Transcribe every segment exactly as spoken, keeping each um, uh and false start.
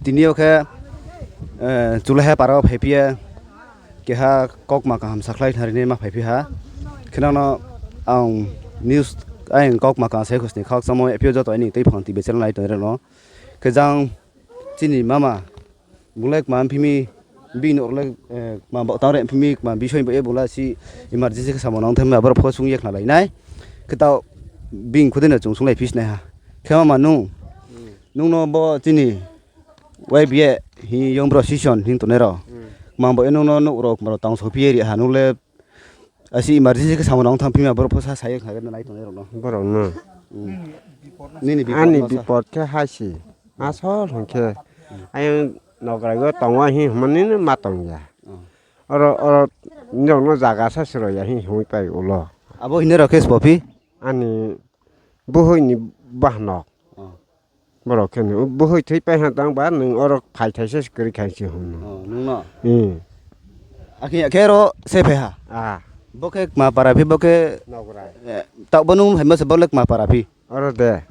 Tini yo khe, eh, Chulaiha para wo phaiphi ye, keha kaukma kaham sakhlai khnari ni ma phaiphi ha. Khe nang no ang news, ang kaukma kaham sai khosni khakchangmo yaphi yo joto aini tei phang T V channel nai tongnai rao no. Khe jang chini mama, bung le kma mphi mi, bini nouh le, eh, kma baoh tang re mphi mi, kma bisoi bo ye bung le si emergency khe samo nang thangma, aboro pho sung ye khnalai nai. Khe taoh bini khudei no chung sunglai phi sinai ha. Khe mama nung, nung no bo chini Y B A hing Young Bru Association hing tongnai rao, kma bo ye nung no nouh rao kma rao tang sophi ye ri ha, nung le asi emergency khe samo nang thang phi mi, aboro pho sa sa ye khna nai tongnai rao no. Borok no. Nini bipod no sa. Ani bipod khe ha se. Asol hing khe, ayang nograi o tong o hing hingmo nini ma tong ya. Oro, oro nirok no zaga sa sroi ya hing hingwi pai ulo. Abo hini rok khe sbo phi? Ani buhoi ni bahnok. Borok khe ni, buhoi thwi pai ha tang ba, nwng oro phai thai se kwrwi khai se hwn. Nung no? Akhe ya khe ro se phai ha? Bo khe kma para phi, bo khe, taoh bo nung phaimo se, bo le kma para phi? Oro de.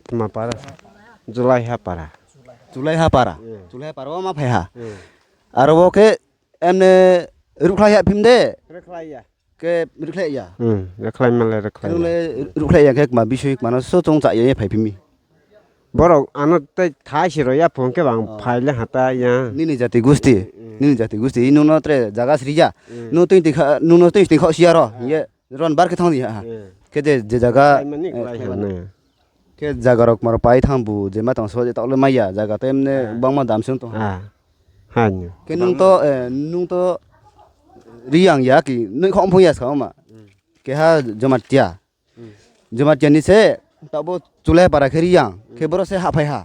Kma para. Chulaiha para. Chulaiha para. Chulaiha para wo ma phai ha. Aro wo khe emne ruhkhlai ya phim de? Khe ruhkhlai ya? Ruhkhlai ma le ruhkhlai ya. Nung le ruhkhlai ya khe kma bisoi kma no so chung cha ya ye phai phi mi? Borok ano tei thai se ro ya phung khe bang phai le ha ta ya. Nini jati gusti, nini jati gusti nung no tre jaga sri ya. Nung tei twi kha, nung no tei twi kha si ya ro hing ye. Ron bar khe thang di ha. Khe je, je jaga, khe jaga rok kma rok pai thang bu, je ma tang so je taoh le mai ya, jaga te mne bangma dam se tong ha. Khe nung to, nung to Reang ya ki, noi khong phung ya ska ma. Keha Jamatia. Jamatia ni se, taoh bo Chulaiha para khe Reang, khe boro se hahphai ha.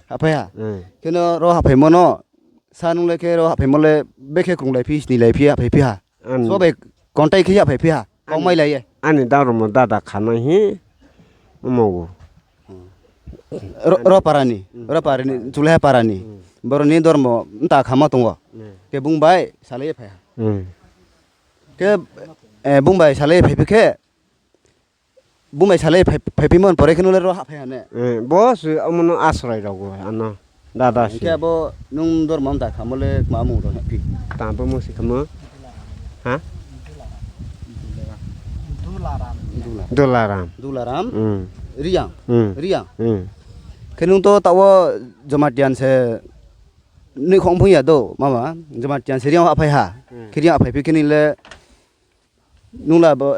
Hahphai ha. Khe no ro hahphaimo no, sa nung le khe ro hahphaimo le, bekhe krunglai phi, snilai phi, hahphai phi ha. So bai contact khe hahphai phi ha, kau mai lai ye. Ani darumo dada khanai hi, omo o. Ro, ro para ni, ro para ni, Chulaiha para ni. Boro ni dormo mta khama tong o. Khe bung bai salai ye phai ha. Khe, bung bai salai ye phaiphi khe, bung bai salai ye phai, phaiphimo ni pore khe nung le ro hahphai ha ne? Bo se omo no asrai rao o, ano. Dada se. Hingkhe abo nung dormo mta khamo le kma mung rao hephi? Tamo mung se khamo? Ha? Dularam. Dularam. Reang. Reang. Khe nung to taoh wo Jamatia ni se noi khong phung ya do, mama. Jamatia ni se Reang hahphai ha. Khe Reang hahphai phi khe ni le nung la bo,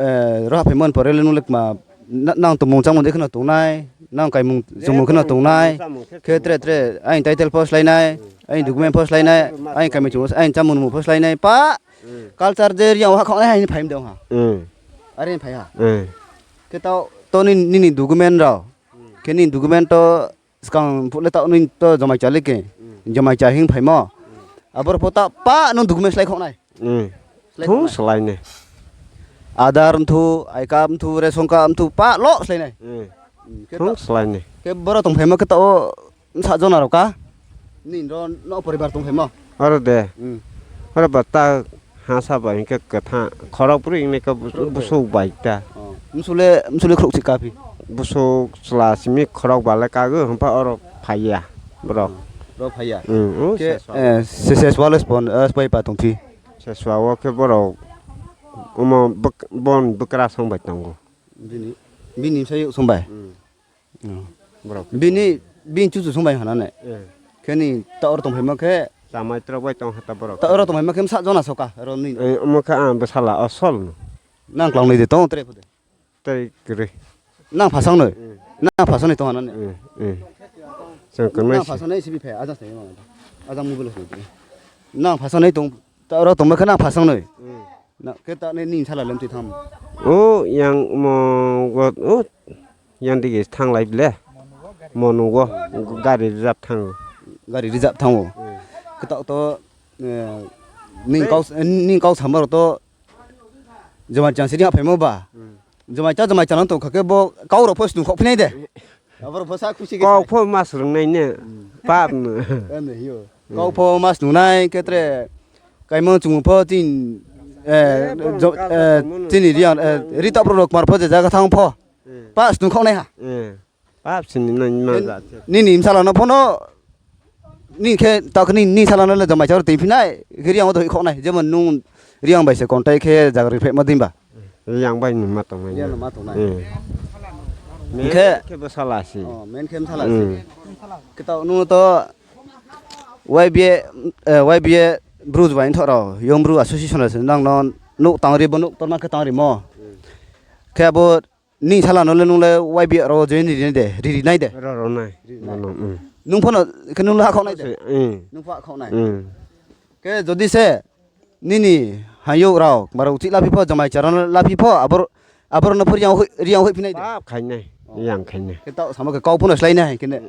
ro hahphaimo ni pore le nung le kma, nang tongmung chámung de kheno tongnai, nang kaimung chumung kheno tongnai, khe tre tre aini title pho slái nai, aini document pho slái nai, aini kaimung chumung, aini chámung nungmung pho slái nai, pa culture je Reang wo hahkhaoh nai hai ni phai mi de ong ha. Are ni phai ha. Khe taoh to nini document rao, khe nini document to skang phuh le taoh nini to Jamatia le khe, Jamatia hing phaimo. Aboro pho ta pa nung document slái khaoh nai. Thung slái nai. Aadhaar mthu, I card mthu, ration card mthu, pa lo slái nai. Khe boro tongphaimo khe taoh wo bsa jona rao ka? Nini ro no poribar tongphaimo? Aro de. Aro ba ta hasa bai hing khe kwtha khorok brwi wngnai khe bwswk bai ta. Bswk le, bswk le khrouhchi kaphi? Bwswk chla simi khorok ba le kago hwnpha oro phai ya borok. Ro phai ya. Khe, seswa le sbo, sbo bai pa tongphi? Seswa wo khe borok omo bwk-, bon bwkrasong bai tongo. Bini bsa youh song bai? Bini, bini chuchu song bai hana ne? Khe ni taoh oro tongphaimo khe? Chamai trok bai tong ha ta borok. Taoh oro tongphaimo khe bsa jona soka ro ni? Omo khe ang bwsala asol no. Nang klangnoi de tong tre pho de? Tei kwrwi. Nang phasangnoi? Nang phasangnoi tong hana ne? Chwng kwnwi se. Nang phasangnoi sibi phai, ajang se. Ajang mobile se. Nang phasangnoi tong, oro tongma khe nang phasangnoi. Khe ta nini bsala le mtwi tham? O yang mo go, o yang digi thanglai ble. Mo nugo gari reserve thango. Gari reserve thango. Khe taoh to, nini kau samo rok to Jamatia se ri haphaimo ba. Jamatia, Jamatia no tong kha khe bo kau rok pho snung khok phinai de. Abo rok pho sa khusi khe kau pho ma swrwngnai ne. Pap no. Kau pho ma snungnai khe tre kaimung chumung pho tin, chini Reang, ri top rok kmar pho je jaga thang pho. Pa snung khoknai ha. Pap sini nai ma ja se. Nini bsala no phono Nini khe taoh khe nini sala no le Jamatia ro tui phi nai, khe Reang wo dohoih khaoh nai, jemon nung Reang bai se contact khe zaga ri phaimo dei ba. Reang bai no ma tong nai. Khe khe bsala se. Khe taoh nung to Y B A, Y B A Bru bai nthoh rao, Young Bru Association se nang no nouh tang ri, bo nouh ktorma khe tang rimo. Khe abo nini sala no le nung le Y B A rao join ri nai de, ri ri nai de. Nung pho no khe nung le hakhaoh nai de. Nung pho hakhaoh nai. Khe jodi se nini hayouh rao, kma rao chih laphi pho, Jamatia rao no laphi pho, aboro no pho Reang hoih phi nai de. Khe taoh samo khe kau pho no slái nai ha khe ne.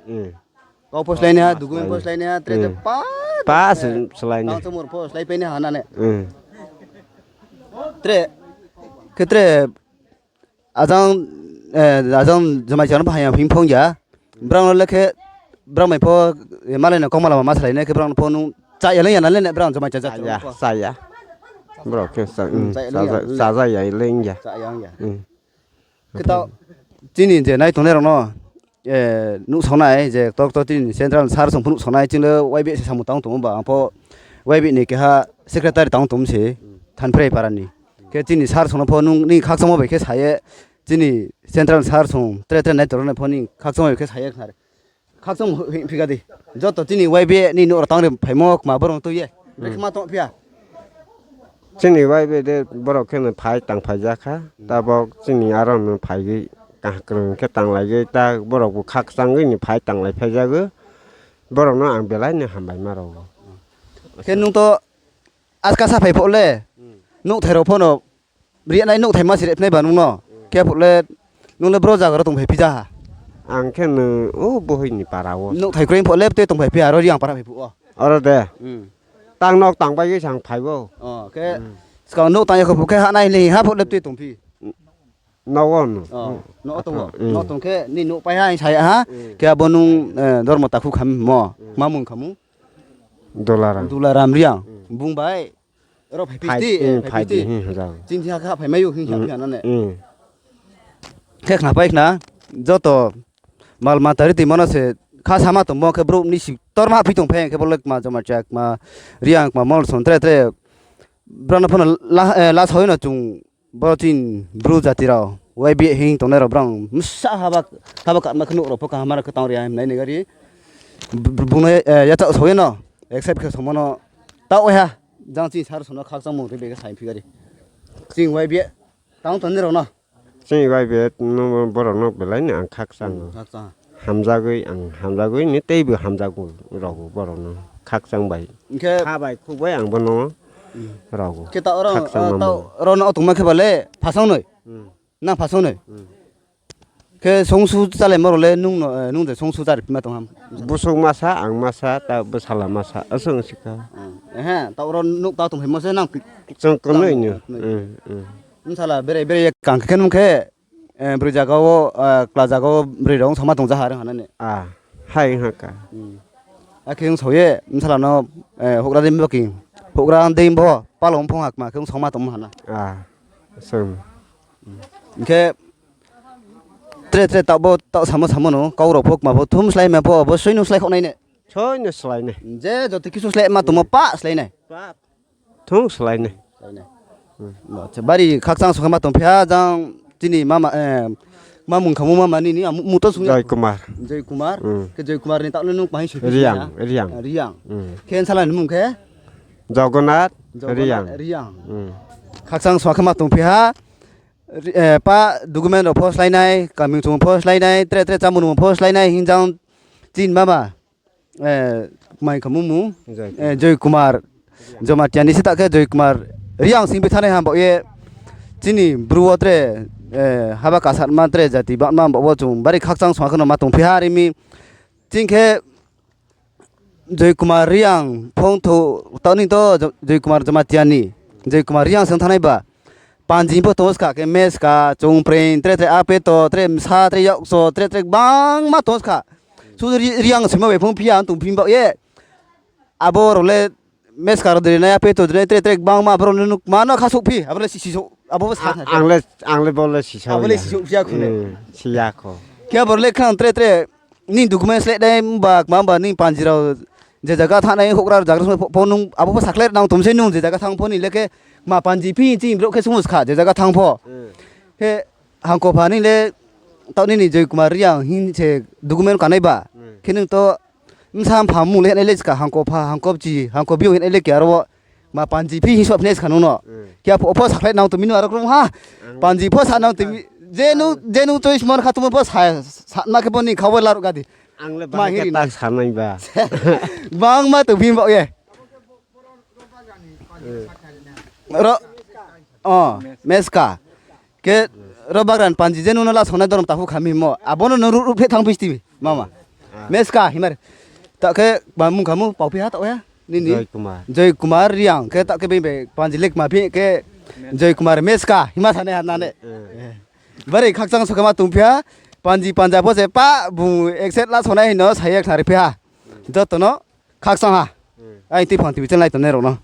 Kau pho slái nai ha, document pho slái nai ha, tre tre pa, pa se slái nai. Tang chomor pho sláipai nai ha na ne. Tre, khe tre, ajang, ajang Jamatia no pho haya phing phong ya. Brao no le khe, brao mai pho, malai no kau malama ma salai nai khe brao no pho nung chaya le ya na le ne brao Jamatia jati. Chaya. Brao khe chaya le ya. Khe taoh, chini je nai tongnai rao no, nuhsao nai je ktor ktor chini central sir song pho nuhsao nai, chini le Y B A se samung tang tong ba, ang pho Y B A ni keha secretary tang tong se, Thanprai para ni. Khe chini sir song no pho nung ni khakchangmo bai khe sa ye, chini central sir song tre tre nai tong rao no pho ni khakchangmo bai khe sa ye khna re. Khakchang hing phi ga di. Joto chini Y B A ni nouh rao tang ri phaimo kma boro tui ye. Brekhe ma tong phi ya. Chini Y B A de borok khe no phai tang phai ja kha. Tabok chini aro no phai gwi kaham krung khe tanglai gwi ta borok bo khakchang gwi ni phai tanglai phai ja gwi. Borok no ang belai no hambai ma rw ou. Khe nung to aska sa phai phuh le, nouhthai rao pho no rinai nouhthai ma si ri phnai ba nung no. Khe phuh le, nung le bro zaga ro tong phai phi ja ha. Ang khe no o bohoi ni para o. Nouhthai kroi phuh le tei tong phai phi ha, aro Reang para phai phuh o. Aro de. Tang nok tang bai gwi sang phai o. Khe, skang nouh tang ya kho phuh khe ha nai le ha phuh le tei tong phi. Nogo no. Nogo tong khe ni nouh pai ha hing sa ya ha. Khe abo nung dormo takhu kham mo. Kma mung khamu? Dularam Reang. Bung bai ro phai phi ti, phai phi ti. Chini ha kha phai mai ou hing sa phi ha na ne. Khe khna pai khna, joto mal mata ri timo no se kha sama tongmo khe brouh ni si ktorma phi tong phai khe bo le kma Jamatia kma Reang kma Molsom tre tre. Brao no pho no la sao no chung bo chini Bru jati rao Y B A hing tongnai rao brao bsa haba, haba katma khe nouh rao pho kaham ma rao khe tang ri ya himnai ni gari. Bung no yachaoh sao ye no accept khe somo no taoh waiha jang chini sir song no khakchangmung ri bai khe sa phi gari. Chini Y B A tang tongnai rao no. Chini Y B A no borok no belai ni ang khakchang o. Hamjagwi ang hamjagwi ni teibo hamjago rw borok no khakchang bai. Kha bai khuk bai ang bono rw o. Khe taoh ro no tongma khe ba le phasang noi. Nang phasang noi. Khe songsu chálaimo rao le nung je songsu chári phima tong ham? Bwswk masa, ang masa, ta bwsala masa, aswk si kha. Taoh ro nouh ta tong phaimo se nang. Chwng kwnwi no. Bsala berai berai ye kang khe nung khe, broi zaga o, kla zaga o broi rao ong sama tong ja ha rang ha na ni. Hai ha ka. Akhe ong sao ye bsala no houhgra dei bo king, houhgra dei bo palo ong phong ha kma khe ong sao ma tongmo ha na. Hing khe tre tre taoh bo taoh samo samo no kau rao pho kma pho thum slái ma pho bo soi no slái khaoh nai ne. Je joto kisu slái ma tongmo pa slái nai. Thung slái nai. Bari khakchang song khe ma tong phi ha jang chini mama, ma mung khamu mama nini mung to sung ya. Joy Kumar. Khe Joy Kumar ni taoh le nung kma hing soi phi Reang. Khe bsala ni mung khe? Jogonath Reang. Khakchang song khe ma tong phi ha. Pa document rao pho slái nai, kaming chung pho slái nai, tre tre chámung nung pho slái nai hing jang chini mama mai khamu mung Joy Kumar Jamatia ni se ta khe Joy Kumar Reang sing phi thanai ham bao ye chini Bru wo tre haba kasatma tre jati bangma bao wo chung bari khakchang song khe no ma tong phi ha ri mi. Ching khe Joy Kumar Reang phone tho, taoh ni to Joy Kumar Jamatia ni, Joy Kumar Reang se ong thanai ba. Panji pho tong ska khe meska, chungpreing, tre tre apeto, tre msa, tre yakso, tre tre gbangma tong ska. Su Reang sima bai phone phi ya tong phi bao ye. Abo rao le meska rao dei nai, apeto dei nai, tre tre gbangma abo rao le nung kma no kha souh phi, abo le sisouh, abo bo sa. Ang le bo le sisouh, abo le sisouh phi ya khu ne. Khe abo rao le khnang tre tre nini document sleh nai mba kma mba nini panji rao Je zaga thanngnai houhgra zagra song pho nung abo pho sakhlai nang tong sei nung je zaga thanng pho ni le khe ma panji phi chini brouh khe sungmo skha je zaga thanng pho. Khe hangkopha ni le taoh nini Joy Kumar Reang hing se document kanai ba. Khe nung to bsa mpha mung le hinai le ska hangkopha hangkopchi hangkobiong hinai le khe aro wo ma panji phi hing sophinai ska nung no. Khe apho pho sakhlai nang tong mi nung aro krung ha. Panji pho sa nang tong mi. Je nung choice mon kha tongmo pho sa, sa ma khe bo ni kha wo laruh ga di. Ang le ma bahai hiri khe na tak sanai ba. Gbangma tongphi baoh ye. Ro, o, meska. Khe ro bagra ni panji je nung no lasongnai dorom takhu kha mi himo. Abo no nung ruh ruh phe thanngphi sti mama. Meska himar. Taoh khe ba mung kha mu pauphi ha taoh ya. Nini? Joy Kumar. Joy Kumar Reang. Khe taoh khe bini bai panji le kma phi khe Joy Kumar meska hima sanai ha nane. Bari khakchang so khe ma tongphi ha. Panji panja pho se pa bung accept lasongnai hing no sa ye khnari phi ha. Joto no khakchang ha. Aini tui phang tui channel nai tongnai rao no.